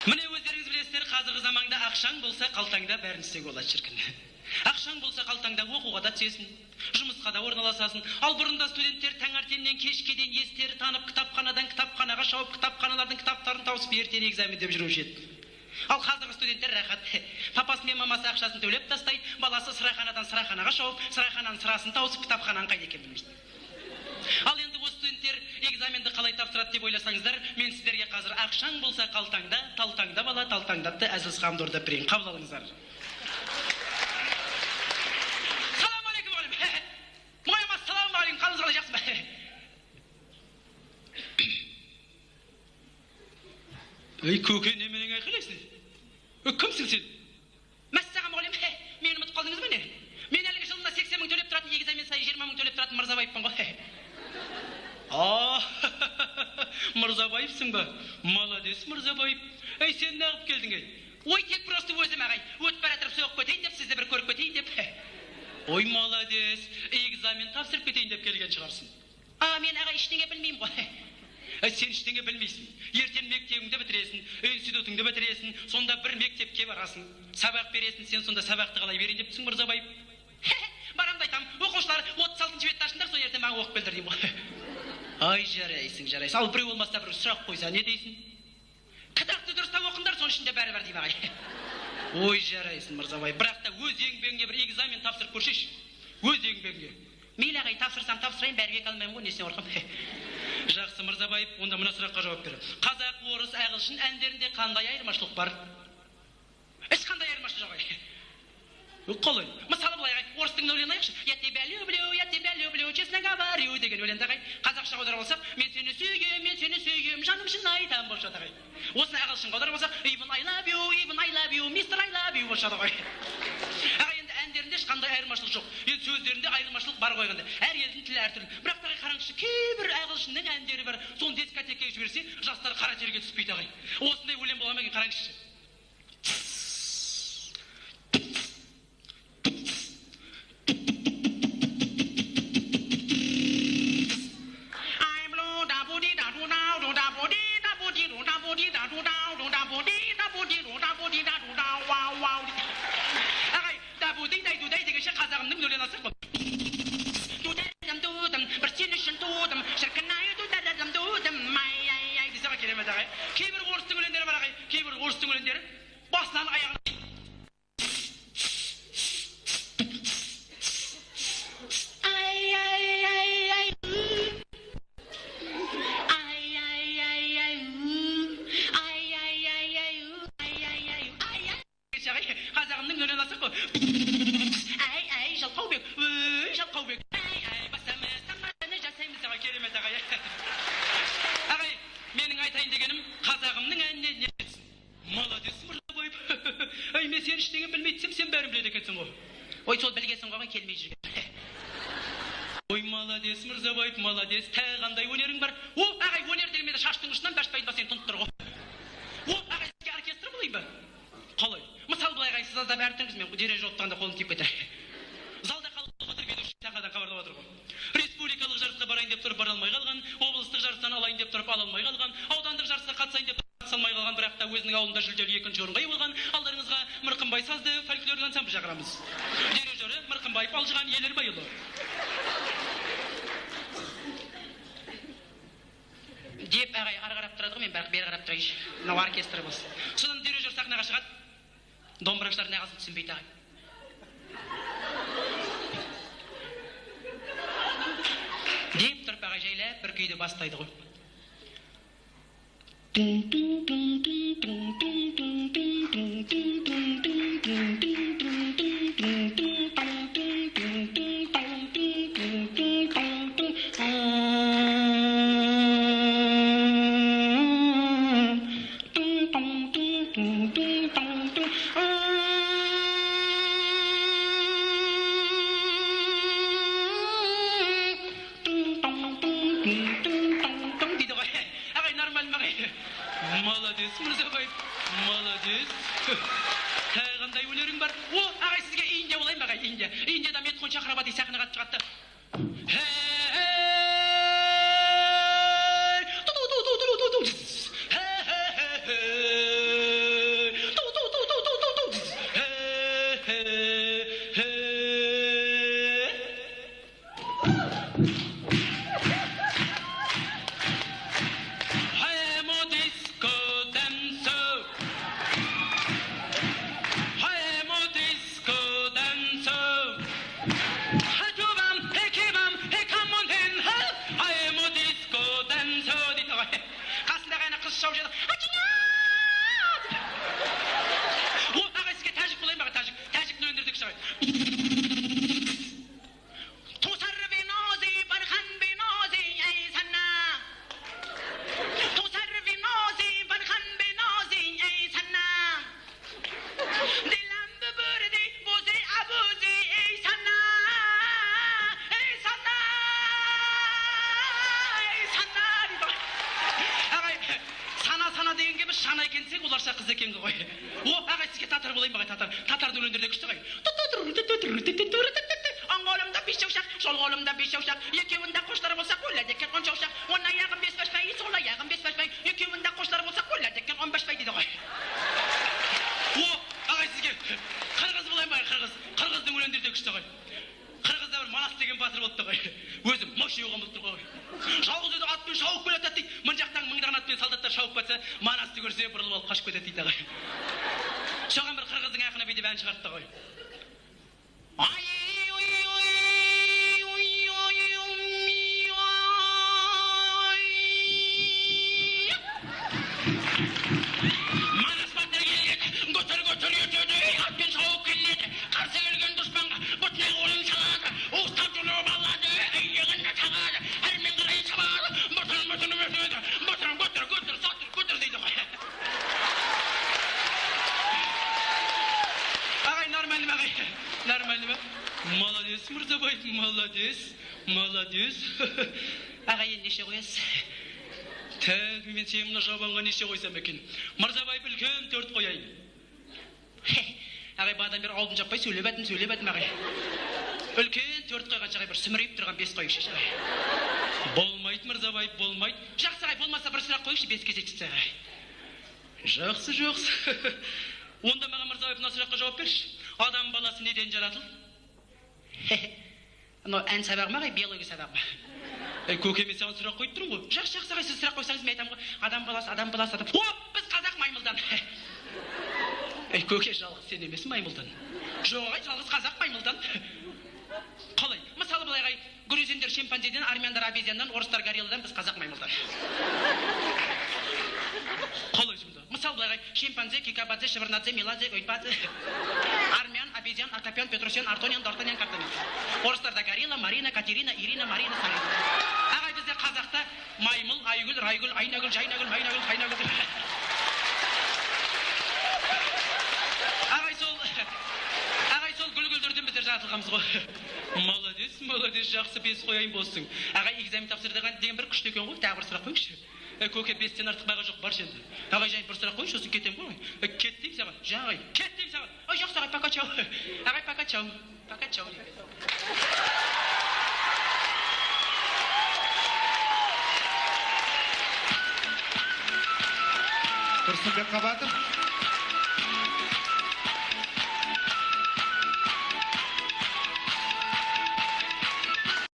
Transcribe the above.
Міне, өздеріңіз білесіздер, қазіргі заманда ақшаң болса қалтаңда бәрін істеуге болады, шіркін. Ақшаң болса қалтаңда оқуға да түсесің, жұмысқа да орналасасың. Ал бұрында студенттер таңертеңнен кешке дейін естері танып, кітапханадан кітапханаға шауып, кітапханалардың кітаптарын тауысып, ертең экзамен деп жүруші еді. Ал қазіргі студенттер рахат. Папасы мен мамасы ақшасын төлеп тастайды, баласы сыраханадан сыраханаға шауып, сырахананың сырасын тауысып, кітапхананың қайда екенін білмейді. Ал енді осы студенттер экзаменді қалай тапсырады деп ойласаңыздар, мен сіздерге қазір ақшаң болса қалтаңда, талтаңда бала, талтаңдатты әзіл сығамды орындап берейін. Қабыл алыңыздар. Салам алейкум, мұғалім. Мұғалім, ассалаумағалейкум, қалыңыз қалай, жақсы ма? Ей, көке, неменең айқайлайсың? Кімсің сен? Мәссаған, мұғалім, мені ұмытып қалдыңыз ба не? Мен әлгі жылына 80 мың төлеп тұратын, экзамен сайын 20 мың төлеп тұратын Мырзабаевпын ғой. Мырзабаевсың ба? Молодец, Мырзабаев. Ей, сен неғып келдің, ей? Ой, тек просто өзім, ағай, өтіп бара жатырып соғып кетейін деп, сізді бір көріп кетейін деп. Ой, молодец, экзамен тапсырып кетейін деп келген шығарсың. Мен, ағай, ештеңе білмеймін ғой. Сен ештеңе білмейсің. Ертең мектебіңді бітіресің, институтыңды бітіресің, сонда бір мектепке барасың, сабақ бересің, сен сонда сабақты қалай берейін деп тұрсың, Мырзабаев? Барам да айтамын, оқушылар, 36 бетті ашыңдар, соны ертең маған оқып келдір деймін ғой. Ай, жарайсың, жарайсың. Ал біреу болмаса бір сұрақ қойса, не дейсің? Кітапты дұрыстап оқыңдар, соның ішінде бәрі бар деймін, ағай. Ой, жарайсың, Мырзабай. Бірақ та өз еңбегіңе бір экзамен тапсырып көрсейші. Өз еңбегіңе. Мейлі, ағай, тапсырсам тапсырайын, бәрібір екі алмаймын ғой, несіне қорқамын. Жақсы, Мырзабаев, онда мына сұраққа жауап бер. Қазақ, орыс, ағылшын әндерінде қандай айырмашылық бар? Ешқандай айырмашылық жоқ, ағай. Қалай? Мысалы былай, ағай, орыстың өлеңін алайықшы. Я тебя люблю, я тебя люблю, честно говорю деген өлеңді, ағай, қазақша аударып алсақ, мен сені сүйгем, мен сені сүйгем, жаным шын айтам болып шығады, ағай. Осыны ағылшынға аударып алсақ, even I love you, even I love you, mister I love you болып шығады, ағай. Ағай, енді әндерінде ешқандай айырмашылық жоқ. Енді сөздерінде айырмашылық бар ғой енді. Әр елдің тілі әртүрлі. Бірақ та, ағай, қараңызшы, кейбір ағылшынның әндері бар. Соны дискотекаға жіберсе, жастар қара терге түспейді, ағай. Осындай өлең бола ма екен, қараңызшы. Ағай, дабуди-дай-дудай дегенше қазағымның өлеңін алсақ қой. Дудам, бір сен үшін тудым, шіркін ай, дудададам, дудым, ай, ай, ай десе ғой, керемет, ағай. Кейбір орыстың өлеңдері бар, ағай, кейбір орыстың өлеңдері басынан аяғына. Ай, ай, ай, ай, ай, ай, ай, ай, ай, ай, ай, ай, ай, ай, ай, ай, ай. Ағай, қазағымның өлеңін алсақ қой. Ай, ай, Жалқаубек, ой, Жалқаубек. Ай, ай, басамыз, тамашаны жасаймыз, ағай, керемет, ағай. Ағай, менің айтайын дегенім, қазағымның әніне не жетсін? Молодец, Мырзабаев. Ай, мен сен ештеңе білмейді десем, сен бәрін біледі екенсің ғой. Ой, сол білгенсің ғой, келмей жүрген. Ой, молодец, Мырзабаев, молодец. Тағы қандай өнерің бар? О, ағай, өнер дегенмен де шаштың ұшынан бәшбайдың басын тұнып тұр ғой. О, ағай, сізге оркестр болайын ба? Қалай? Мысалы былай, ағай, сіз аздап әрі тұрыңыз, мен дирижер отқанда қолым тиіп кетер. Залда қалып отыр, ведущий сахнадан хабарлап отыр ғой. Республикалық жарысқа барайын деп тұрып бара алмай қалған, облыстық жарыстан алайын деп тұрып ала алмай қалған, аудандық жарысқа қатысайын деп қатыса алмай қалған, бірақ та өзінің ауылында жүлделі екінші орынға ие болған. Алдарыңызға Мырқымбай сазды фольклорлық ансамбль шақырамыз. Дирижері Мырқымбаев Алжыған Елербайұлы. Деп, ағай, ары қарап тұрады ғой, мен бірақ бері қарап тұрайыншы. Мынау оркестр болсын. Содан дирижер сахнаға шығады. Домбырашылар неғылсын түсінбейді, ағай. Деп тұрып, ағай, жайлап бір күйді бастайды ғой. Дейді ғой. Ағай, нормально ма, ағай? Молодец, Мырзабаев, молодец. Тағы қандай өнерің бар? О, ағай, сізге Индия болайын ба, ағай, Индия. Индияда Метхун Чахрабати сахнаға шығады да. Хей! Ту-ту-ту-ту-ту-ту. Хе-хе-хе-хе. Шана екенсің, оларша қыз екен ғой. О, ағай, сізге татар болайын ба, татар. Татардың өлеңдері де күшті ғой. Оң қолымда 5 шаушақ, сол қолымда 5 шаушақ, екеуінде қоштар болса, өледі екен 10 шаушақ. Оң аяғым 5 башпай, сол аяғым 5 башпай, екеуінде қоштар болса, өледі екен 10 башпай дейді ғой. О, ағай, сізге қырғыз болайын ба, қырғыз. Қырғыздың өлеңдері де күшті ғой. Қырғызда бір Манас деген батыр болыпты ғой. Өзі мощный оған болып тұр ғой. Жалғыз өзі атпен шауып келе жатады дейді. Мына жақтан мыңдаған атпен солдаттар шауып кетсе, Манасты көрсе бұрылып алып қашып кетеді дейді ағай. Соған бір қырғыздың ақыны бүйтіп ән шығартты ғой. Ай, ой, ой, ой, ой, ой. Манас батыр келеді, көтер көтер етеді, атпен шауып келеді. Қарсы келген дұшпанға бұтына қолын салады, уыстап жұлып алады, иығына тағады, әрмен қарай шабады, бұтын бұтын өтеді, бұтын көтер көтер сатыр көтер дейді ғой. Ағай, нормально ма, ағай? Нормально ма? Молодец, Мырзабай, молодец, молодец. Ағай, енді неше қоясыз? Так, мен сен мына жабанға неше қойсам екен? Мырзабай, үлкен 4 қояйын. Ағай, бағанадан бері аузын жаппай сөйлеп әдім, сөйлеп әдім, ағай. Үлкен 4 қойғанша, ағай, бір сүмірейіп тұрған 5 қойыңызшы, ағай. Болмайды, Мырзабай, болмайды. Жақсы, ағай, болмаса бір сұрақ қойыңызшы, 5-ке жеткізсе, ағай. Жақсы, жақсы. Онда маған, Мырзабай, мына сұраққа жауап берші. Адам баласы неден жаратылды? Мынау ән сабағы ма, ағай, биология сабағы ма? Әй, көке, мен саған сұрақ қойып тұрмын ғой. Жақсы, жақсы, ағай, сіз сұрақ қойсаңыз, мен айтамын ғой. Адам баласы, адам баласы, адам. Оп, біз қазақ маймылдан. Әй, көке, жалғыз сен емес маймылдан. Жоқ, ағай, жалғыз қазақ маймылдан. Қалай? Мысалы, былай, ағай, грузиндер шимпанзеден, армяндар обезьяннан, орыстар горилладан, біз қазақ маймылдан. Қалай сонда? Мысалы, былай, ағай, шимпанзе, кикабадзе, шеварнадзе, меладзе, өйтпадзе, армян, обезьян, Акопян, Петросян, Артонян, Д'Артаньян, Картанян. Орыстарда горилла, Марина, Катерина, Ирина, Марина, Сарина. Ағай, бізде қазақта маймыл, Айгүл, Райгүл, Айнагүл, Жайнагүл, Майнагүл, Қайнагүл. Ағай, сол, ағай, сол гүл-гүлдерден біздер жаратылғанбыз ғой. Молодец, молодец, жақсы, 5 қояйын болсын. Ағай, экзамен тапсырдыған деген бір күшті екен ғой, тағы бір сұрақ қойыңызшы. Көке, 5-тен артық баға жоқ, баршы енді. Ағай, жай бір сұрақ қойыңызшы, сосын кетемін ғой. Кет деймін саған, жа, ағай, кет деймін саған. Ой, жақсы, ағай, пока чау. Ағай, пока чау, пока чау. Тұрсынбек Қабатов.